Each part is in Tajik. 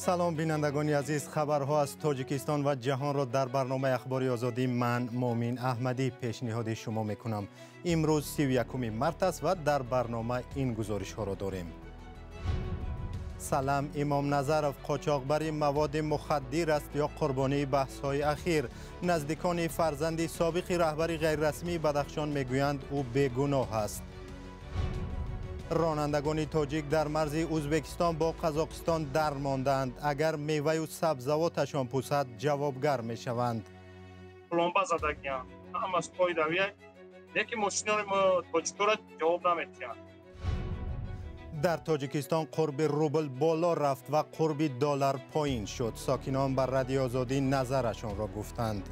Салом, бинандагони азиз. Хабарҳо аз Тоҷикистон ва ҷаҳонро дар барномаи Ахбори Озодӣ ман Мӯъмин Аҳмадӣ пешниҳоди шумо мекунам. Имрӯз 31 март аст ва дар барнома ин гузоришҳоро дорем. Салам Имомназаров қочоқбари маводи мухаддир аст ё қурбонии баҳсҳои ахир? Наздикони фарзанди собиқи раҳбари ғайррасмии Бадахшон мегӯянд, ӯ бегуноҳ аст. Ронандагони тоҷик дар марзи Ӯзбекистон бо Қазоқистон дармондаанд. Агар меваю сабзавоташон пусад, ҷавобгар мешаванд. Пломба задагиянд, ҳамаш қоидавия, лекин мошинои мо тоҷикора ҷавоб наметиҳанд. Дар Тоҷикистон қурби рубл боло рафт ва қурби доллар поин шуд. Сокинон ба Радиои Озодӣ назарашонро гуфтанд.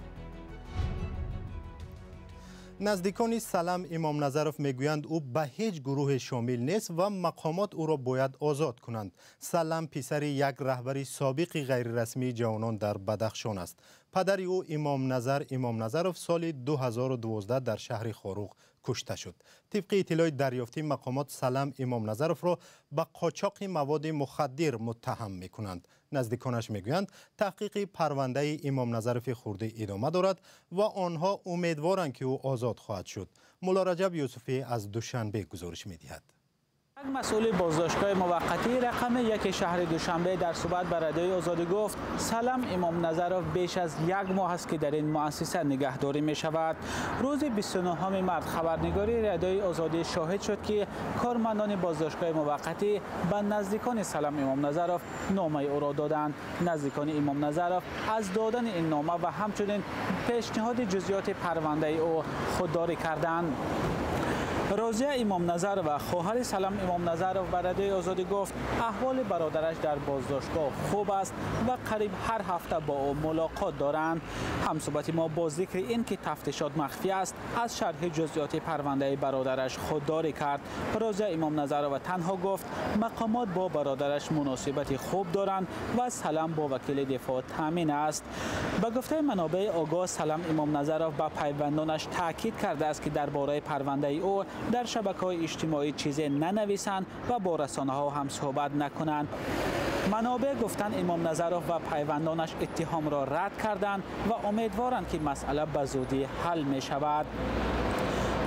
Наздикони Салам Имомназаров мегӯянд, ӯ ба ҳеҷ гурӯҳе шомил нест ва мақомот ӯро бояд озод кунанд. Салам писари як раҳбари собиқи ғайрирасмии ҷавонон дар Бадахшон аст. Падари ӯ Имомназар Имомназаров соли 2012 дар шаҳри Хоруғ кушта шуд. Тибқи иттилои дарёфтии мақомот, Салам Имомназаровро ба қочоқи маводи мухаддир муттаҳам мекунанд. Наздиконаш мегӯянд, таҳқиқи парвандаи Имомназарови хурдӣ идома дорад ва онҳо умедворанд, ки ӯ озод хоҳад шуд. Мулло Раҷаб Юсуфӣ аз Душанбе гузориш медиҳад. Як масъули боздоштгоҳи муваққатии рақами 1 шаҳри Душанбе дар суҳбат ба Радиои Озодӣ гуфт, Салам Имомназаров беш аз як моҳ аст, ки дар ин муассиса нигаҳдорӣ мешавад. Рӯзи 29 март хабарнигори Радиои Озодӣ шоҳид шуд, ки кормандони боздоштгоҳи муваққатӣ ба наздикони Салам Имомназаров номаи ӯро доданд. Наздикони Имомназаров аз додани ин нома ва ҳамчунин пешниҳоди ҷузъиёти парвандаи ӯ худдорӣ карданд. Розия Имомназарова, хоҳари Салам Имомназаров, ба Радиои Озодӣ гуфт, аҳволи бародараш дар боздоштгоҳ хуб аст ва қариб ҳар ҳафта бо ӯ мулоқот доранд. Ҳамсуҳбати мо бо зикри ин ки тафтишот махфӣ аст, аз шарҳи ҷузъиёти парвандаи бародараш худдорӣ кард. Розия Имомназарова танҳо гуфт, мақомот бо бародараш муносибати хуб доранд ва Салам бо вакили дифоъ таъмин аст. Ба гуфтаи манобеи огоҳ, Салам Имомназаров ба пайвандонаш таъкид кардааст, ки дар бораи парвандаи ӯ дар шабакаҳои иҷтимоӣ чизе нанависанд ва бо расонаҳо ҳам суҳбат накунанд. Манобеъ гуфтанд, Имомназаров ва пайвандонаш иттиҳомро рад карданд ва умедворанд, ки масъала ба зудӣ ҳал мешавад.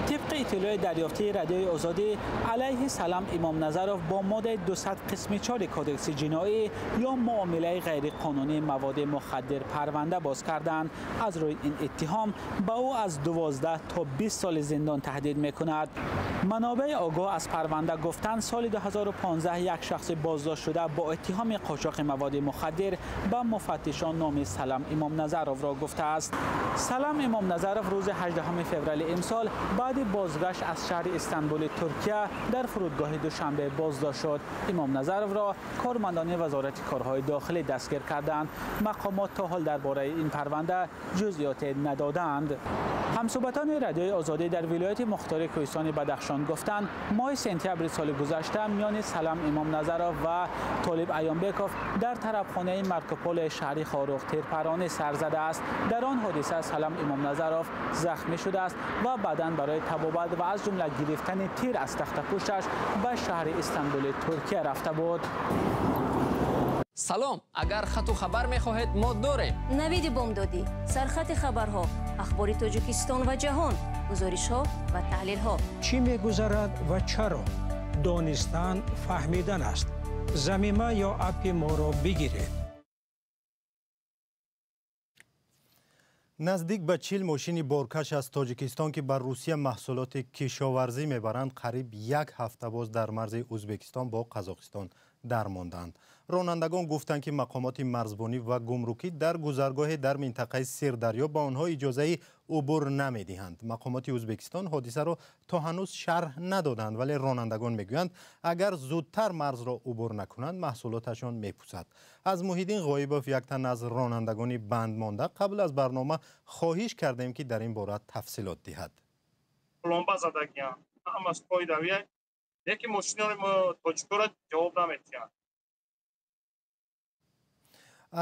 Тибқи иттилои дарёфтии Радиои Озодӣ, алайҳи Салам Имомназаров бо моддаи 200 қисми 4 Кодекси ҷиноӣ ё муомилаи ғайриқонунии маводи мухаддир парванда боз карданд. Аз рӯи ин иттиҳом ба ӯ аз 12 то 20 соли зиндон таҳдид мекунад. Манобеи огоҳ аз парванда гуфтанд, соли 2015 як шахси боздошт шуда бо иттиҳоми қочоқи маводи мухаддир ба муфаттишон номи Салам Имомназаровро гуфтааст. Салам Имомназаров рӯзи 18 феврали имсол баъди бозгашт аз шаҳри Истанбули Туркия дар фурудгоҳи Душанбе боздошт шуд. Имомназаровро кормандони Вазорати корҳои дохилӣ дастгир карданд. Мақомот то ҳол дар бораи ин парванда ҷузъиёте надоданд. Ҳамсуҳбатони Радиои Озодӣ дар вилояти мухтори Кӯҳистони Бадахшон гуфтанд, моҳи сентябри соли гузашта миёни Салам Имомназаров ва Толиб Аёнбеков дар тарабхонаи Маркополи шаҳри Хоруғ тирпаронӣ сар задааст. Дар он ҳодиса Салам Имомназаров захмӣ шудааст ва баъдан барои табобат ва аз ҷумла гирифтани тир аз тахтапӯшаш ба шаҳри Истанбули Туркия рафта буд. Салом, агар хату хабар мехоҳед, мо дорем. Навиди бомдодӣ, сархати хабарҳо, ахбори Тоҷикистон ва ҷаҳон, гузоришҳо ва таҳлилҳо. Чӣ мегузарад ва чаро? Донистан фаҳмидан аст. Замима ё аппи моро бигиред. Наздик ба 40 мошини боркаш аз Тоҷикистон, ки ба Русия маҳсулоти кишоварзӣ мебаранд, қариб як ҳафта боз дар марзи Ӯзбекистон бо Қазоқистон дармонданд. Ронандагон гуфтанд, ки мақомоти марзбонӣ ва гумрукӣ дар гузаргоҳе дар минтақаи Сирдарё ба онҳо иҷозаи убур намедиҳанд. Мақомоти Ӯзбекистон ҳодисаро то ҳанӯз шарҳ надоданд, вале ронандагон мегӯянд, агар зудтар марзро убур накунанд, маҳсулоташон мепусад. Аз Муҳиддин Ғоибов, як тан аз ронандагони банд монда, қабл аз барнома хоҳиш кардем, ки дар ин бора тафсилот диҳад. Пломба задагиянд, ҳамаш қоидавия, лекин мошинои мо тоҷикора ҷавоб наметиҳанд.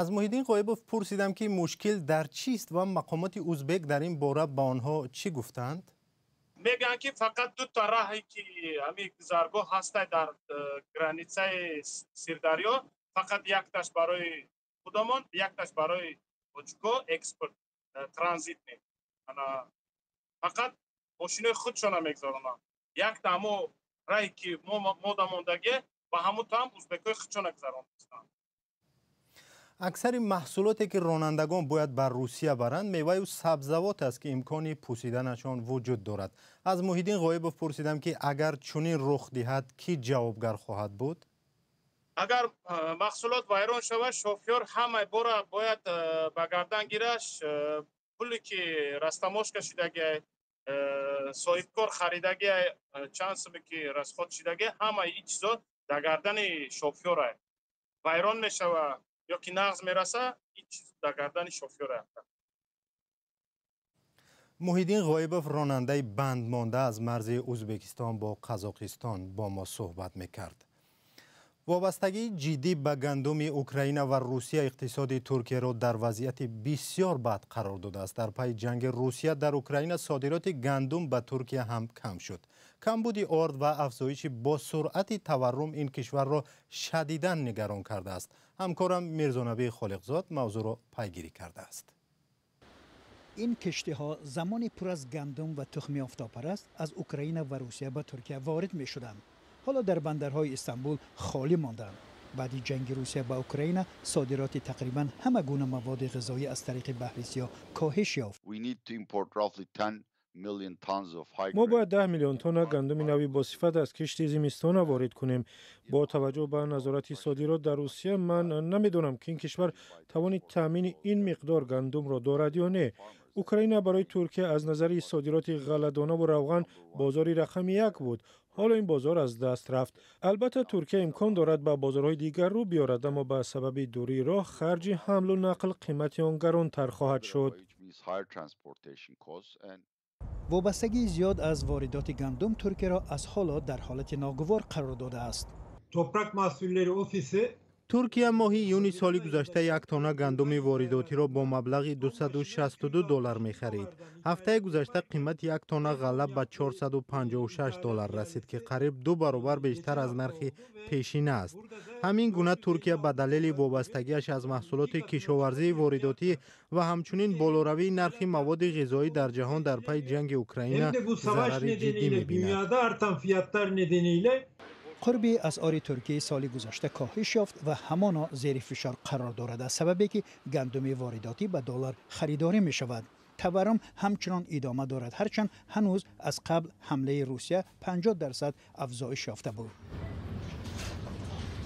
Аз Муҳиддин Ғоибов пурсидам, ки мушкил дар чист ва мақомоти ӯзбек дар ин бора ба онҳо чӣ гуфтанд? Мегӯянд, ки фақат ду та раҳе, ки ҳамин гузаргоҳ ҳастай дар границаи Сирдарё. Фақат якташ барои худамон, якташ барои тоҷико экспорт транзитный. Ана фақат мошинои худшона мегзаронанд. Якта ҳамо рае ки мода мондагӣ, ба ҳамун там узбекҳои худшона гузаронистанд. Аксари маҳсулоте ки ронандагон бояд ба Русия баранд, меваю сабзавот аст, ки имкони пусиданашон вуҷуд дорад. Аз Муҳиддин Ғоибов пурсидам, ки агар чунин рух диҳад, кӣ ҷавобгар хоҳад буд? Агар маҳсулот вайрон шавад, шофёр ҳамаи бора бояд ба гардан гираш. Пуле ки растаможка шудагиай, соҳибкор харидагиай, чанд суме ки расход шудагиай, ҳамаи ин чизо дар гардани шофёрай. Вайрон мешава ё ки нағз мераса, ин чиз дар гардани шофёрай. Муҳиддин Ғоибов, ронандаи бандмонда аз марзи Ӯзбекистон бо Қазоқистон, бо мо суҳбат мекард. Вобастагии ҷиддӣ ба гандуми Украина ва Русия иқтисоди Туркияро дар вазъияти бисёр бад қарор додааст. Дар пайи ҷанги Русия дар Украина содироти гандум ба Туркия ҳам кам шуд. Камбуди орд ва афзоиши бо суръати таваррум ин кишварро шадидан нигарон кардааст. Ҳамкорам Мирзонабии Холиқзод мавзӯъро пайгирӣ кардааст. Ин киштиҳо замони пур аз гандум ва тухми офтобпараст аз Украина ва Русия ба Туркия ворид мешуданд. Ҳоло дар бандарҳои Истанбул холӣ монданд. Баъди ҷанги Русия ба Украина содироти тақрибан ҳама гуна маводи ғизоӣ аз тариқи Баҳри Сиёҳ коҳиш ёфт. Мо бояд 10 миллион тонна гандуми нави босифат аз кишти зимистона ворид кунем. Бо таваҷҷӯҳ ба назорати содирот дар Русия, ман намедонам, ки ин кишвар тавони таъмини ин миқдор гандумро дорад ё не. Украина барои Туркия аз назари содироти ғалладонаву равған бозори рақами як буд. Ҳоло ин бозор аз даст рафт. Албатта, Туркия имкон дорад ба бозорҳои дигар рӯ биёрад, аммо ба сабаби дурии роҳ, харҷи ҳамлу нақл, қимати он гаронтар хоҳад шуд. Вобастагии зиёд аз воридоти гандум Туркияро аз ҳоло дар ҳолати ногувор қарор додааст. Toprak Mahsulleri Ofisi Туркия моҳи июни соли гузашта як тонна гандуми воридотиро бо маблағи 262 доллар мехарид. Ҳафтаи гузашта қимати як тонна ғалла ба 456 доллар расид, ки қариб ду баробар бештар аз нархи пешина аст. Ҳамин гуна Туркия ба далели вобастагиаш аз маҳсулоти кишоварзии воридотӣ ва ҳамчунин болоравии нархи маводи ғизоӣ дар ҷаҳон дар пайи ҷанги Украина hem de bu savaş зарари ҷиддӣ nedeniyle мебинад. Dünyada artan fiyatlar nedeniyle Қурби асъори Туркияи соли гузашта коҳиш ёфт ва ҳамоно зери фишор қарор дорад, аз сабабе ки гандуми воридотӣ ба доллар харидорӣ мешавад. Таваррум ҳамчунон идома дорад, ҳарчанд ҳанӯз аз қабл ҳамлаи Русия 50% афзоиш ёфта буд.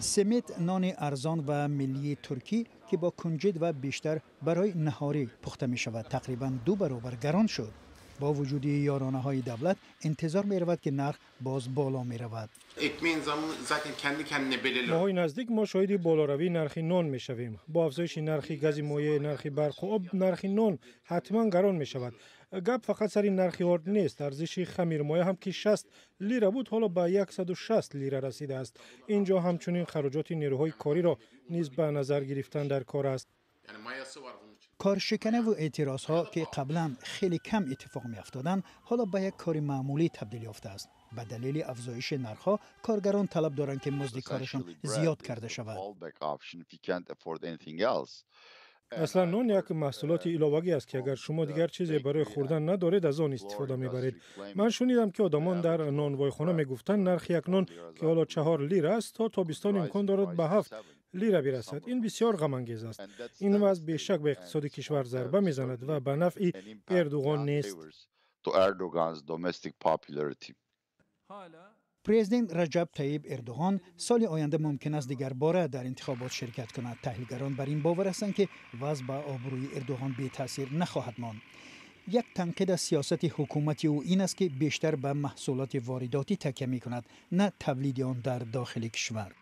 Семит, нони арзон ва миллии туркӣ, ки бо кунҷид ва бештар барои наҳорӣ пухта мешавад, тақрибан ду баробар гарон шуд. Бо вуҷуди ёронаҳои давлат, интизор меравад, ки нарх боз боло меравад. Ekmeğin zammı zaten kendi kendine belirler. Моҳҳои наздик мо шоҳиди болоравии нархи нон мешавем. Бо афзоиши нархи гази моеъ, нархи барқу об, нархи нон ҳатман гарон мешавад. Гап фақат сари нархи орд нест. Арзиши хамирмоя ҳам, ки 60 лира буд, ҳоло ба 160 лира расидааст. Ин ҷо ҳамчунин хароҷоти нерӯҳои кориро низ ба назар гирифтан дар кор аст. Yani mayası var bunun için. Коршиканаву эътирозҳо, ки қаблан хеле кам иттифоқ меафтоданд, ҳоло ба як кори маъмулӣ табдил ёфтааст. Ба далели афзоиши нархҳо, коргарон талаб доранд, ки музди корашон Essentially, bread зиёд is карда the шавад. Fallback option if you can't afford anything else. Аслан нон як маҳсулоти иловагӣ аст, ки агар шумо дигар чизе барои хӯрдан надоред, аз он истифода мебаред. Ман шунидам, ки одамон дар нонвойхона мегуфтанд, нархи як нон, ки ҳоло 4 лира аст, то тобистон имкон дорад ба 7 лира бирасад. Ин бисёр ғамангез аст. Ин вазъ бешак ба иқтисоди кишвар зарба мезанад ва ба нафъи Эрдуғон нест. To Erdogan's domestic popularity. Президент Раҷаб Таиб Эрдоғон соли оянда мумкин аст дигарбора дар интихобот ширкат кунад. Таҳлилгарон бар ин бовар ҳастанд, ки вазъ ба обрӯи Эрдоғон бетаъсир нахоҳад монд. Як танқид аз сиёсати ҳукумати ӯ ин аст, ки бештар ба маҳсулоти воридотӣ такя мекунад, на тавлиди он дар дохили кишвар.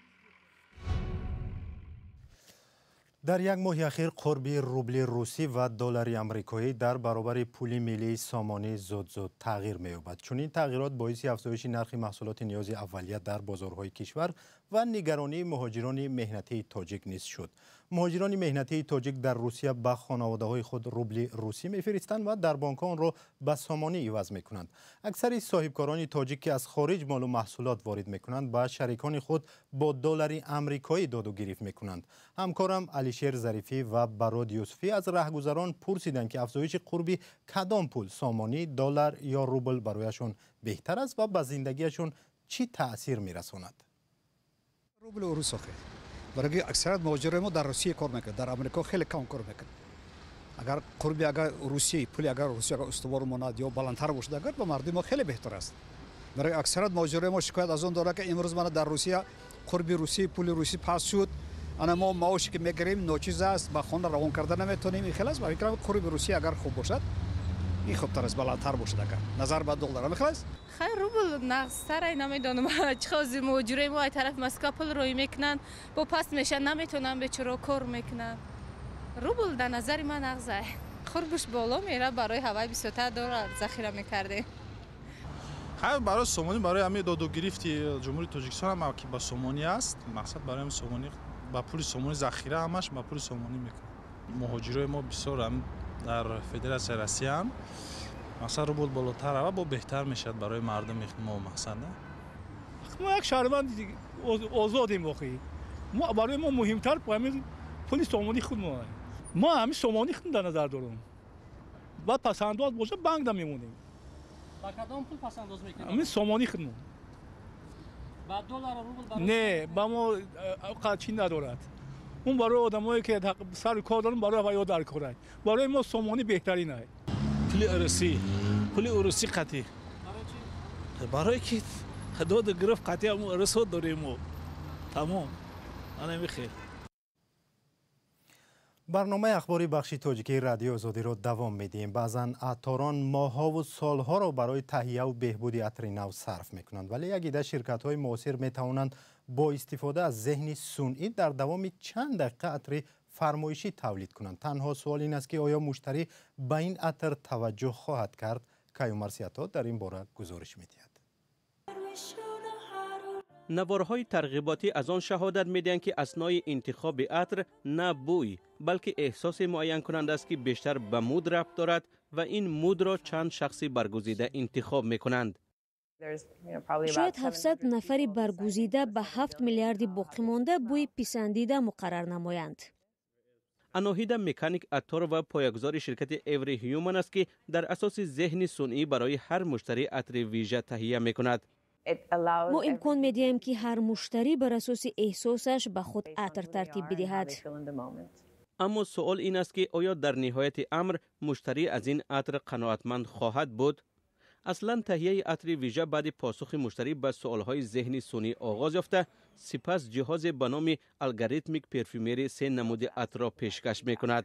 Дар як моҳи ахир қурби рубли русӣ ва доллари амрикоӣ дар баробари пули миллии сомонӣ зуд-зуд тағйир меёбад. Чунин тағйирот боиси афзоиши нархи маҳсулоти ниёзи аввалия дар бозорҳои кишвар ва нигаронии муҳоҷирони меҳнатии тоҷик низ шуд. Муҳоҷирони меҳнатии тоҷик дар Русия ба хонаводаҳои худ рубли русӣ мефиристанд ва дар бонкҳо онро ба сомонӣ иваз мекунанд. Аксари соҳибкорони тоҷик, ки аз хориҷ молу маҳсулот ворид мекунанд, ба шарикони худ бо доллари амрикоӣ доду гирифт мекунанд. Ҳамкорам Алишер Зарифӣ ва Барод Юсуфӣ аз раҳгузарон пурсиданд, ки афзоиши қурби кадом пул сомонӣ, доллар ё рубл барояшон беҳтар аст ва ба зиндагиашон чӣ таъсир мерасонад. Рубли урус охе. Барои аксарият муҳоҷирони мо дар Русия кор мекунад, дар Амрико хеле кам кор мекунад. Агар қурби агар Русия, пули агар Русия агар устувор монад ё баландтар бошад, агар ба мардуми мо хеле беҳтар аст. Барои аксарият муҳоҷирони мо шикоят аз он дорад, ки имрӯз мана дар Русия қурби Русия, пули Русия паст шуд. Ана мо маоше ки мегирем ночиз аст, ба хона равон карда наметавонем. Ин хел аст. Ба фикрам қурби Русия агар хуб бошад, ин хубтар аст, баландтар бошад агар назар ба доллар. Ҳамин хел аст? Хай, рубл нағзтарай, намедонам чӣ хози. Муҳоҷирои мо ай тарафи Москва пул роӣ мекунанд, бо паст мешаванд, наметавонанд, бечора, кор мекунанд. Рубл дар назари ман нағзай. Қурбуш боло мера, барои ҳавай бисёртар доллар захира мекардем. Хай, барои сомонӣ, барои ҳамин доду гирифти Ҷумҳурии Тоҷикистон ҳам ки ба сомонӣ аст, мақсад барои ҳамин сомонӣ, ба пули сомонӣ захира ҳамаш ба пули сомонӣ мекунанд. Муҳоҷирои мо бисёр дар Федератсияи Россияам, мақсад рубл болотар рава, бо беҳтар мешавад барои мардуми мо, мақсад. Мо як шаҳрванди озодем охи. Мо барои мо муҳимтар ҳамин пули сомонӣ худмон. Мо ҳамин сомонӣ худ дар назар дорем. Баъд пасандоз бошад, банк да мемонем. Ба кадом пул пасандоз мекунед? Ҳамин сомонӣ худмон. Ба доллару рубл? Не, ба мо чӣ надорад. Он барои одамое ки сари кор доранд, барои ваё дар корад. Барои мо сомонӣ беҳтарин аст. Пули урусӣ, пули урусӣ қатъӣ. Барои ки доду гирифт қатъӣ ҳамун урусҳо дорем мо. Тамом. Ана михел. Барномаи ахбори бахши тоҷикии Радиои Озодиро давом медиҳем. Баъзан атторон моҳҳову солҳоро барои таҳияву беҳбуди атри нав сарф мекунанд, вале як ида ширкатҳои муосир метавонанд бо истифода аз зеҳни сунъӣ дар давоми чанд дақиқа атри фармоишӣ тавлид кунанд. Танҳо суол ин аст, ки оё муштарӣ ба ин атр таваҷҷӯҳ хоҳад кард? Каюмар Сиято дар ин бора гузориш медиҳад. Наворҳои тарғиботӣ аз он шаҳодат медиҳанд, ки аснои интихоби атр на бӯй, балки эҳсосе муайянкунанда аст, ки бештар ба mood рабт дорад ва ин mood ро чанд шахси баргузида интихоб мекунанд. Шояд 700 нафари баргузида ба 7 миллиарди боқимонда бӯи писандида муқаррар намоянд. Аноҳида Меканик аттор ва поягузори ширкати Every Human аст, ки дар асоси зеҳни сунъӣ барои ҳар муштарӣ атри вижа таҳия мекунад. Мо имкон медиҳем, ки ҳар муштарӣ бар асоси эҳсосаш ба худ атр тартиб бидиҳад. Аммо суол ин аст, ки оё дар ниҳояти амр муштарӣ аз ин атр қаноатманд хоҳад буд? Аслан таҳияи атри вижа баъди посухи муштарӣ ба суолҳои зеҳни сунъӣ оғоз ёфта, сипас ҷиҳозе ба номи Algorithmic Perfumery се намуди атрро пешкаш мекунад.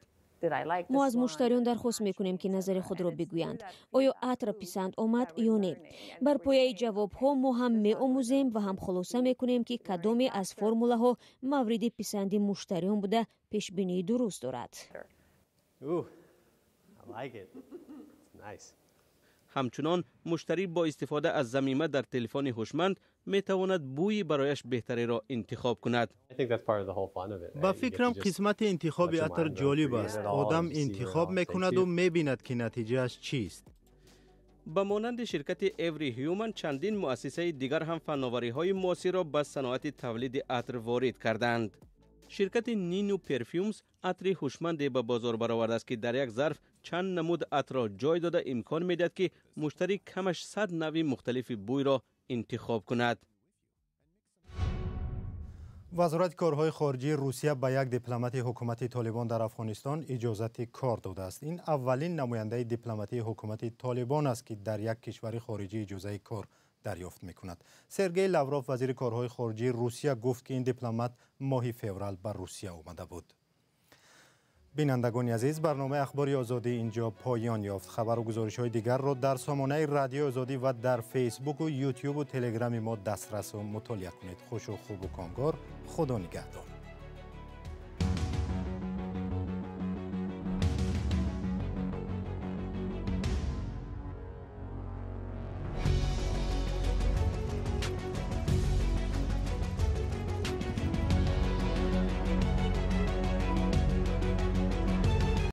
Мо аз муштариён дархост мекунем, ки назари худро бигӯянд: оё атр писанд омад ё не. Бар пояи ҷавобҳо мо ҳам меомӯзем ва ҳам хулоса мекунем, ки кадоме аз формулаҳо мавриди писанди муштариён буда, пешбинии дуруст дорад. Ҳамчунон муштарӣ бо истифода аз замима дар телефони ҳушманд метавонад бӯи барояш беҳтареро интихоб кунад. Ба фикрам, қисмати интихоби атр ҷолиб аст. Одам интихоб мекунаду мебинад, ки натиҷааш чист. Ба монанди ширкати Every Human, чандин муассисаи дигар ҳам фанновариҳои муосирро ба саноати тавлиди атр ворид кардаанд. Ширкати Ninu Perfumes атри ҳушманде ба бозор баровардааст, ки дар як зарф чанд намуд атрро ҷой дода, имкон медиҳад, ки муштарӣ камаш 100 нави мухталифи бӯйро интихоб кунад. Вазорати корҳои хориҷии Русия ба як дипломати ҳукумати Толибон дар Афғонистон иҷозати кор додааст. Ин аввалин намояндаи дипломатии ҳукумати Толибон аст, ки дар як кишвари хориҷӣ иҷозаи кор дарёфт мекунад. Сергей Лавров, вазири корҳои хориҷии Русия, гуфт, ки ин дипломат моҳи феврал ба Русия омада буд. Бинандагони азиз, барномаи Ахбори Озодӣ инҷо поён ёфт. Хабару гузоришҳои дигарро дар сомонаи Радиои Озодӣ ва дар Фейсбуку, Ютюбу Телеграми мо дастрасу мутолиа кунед. Хушу хубу комгор, Худо нигаҳдор.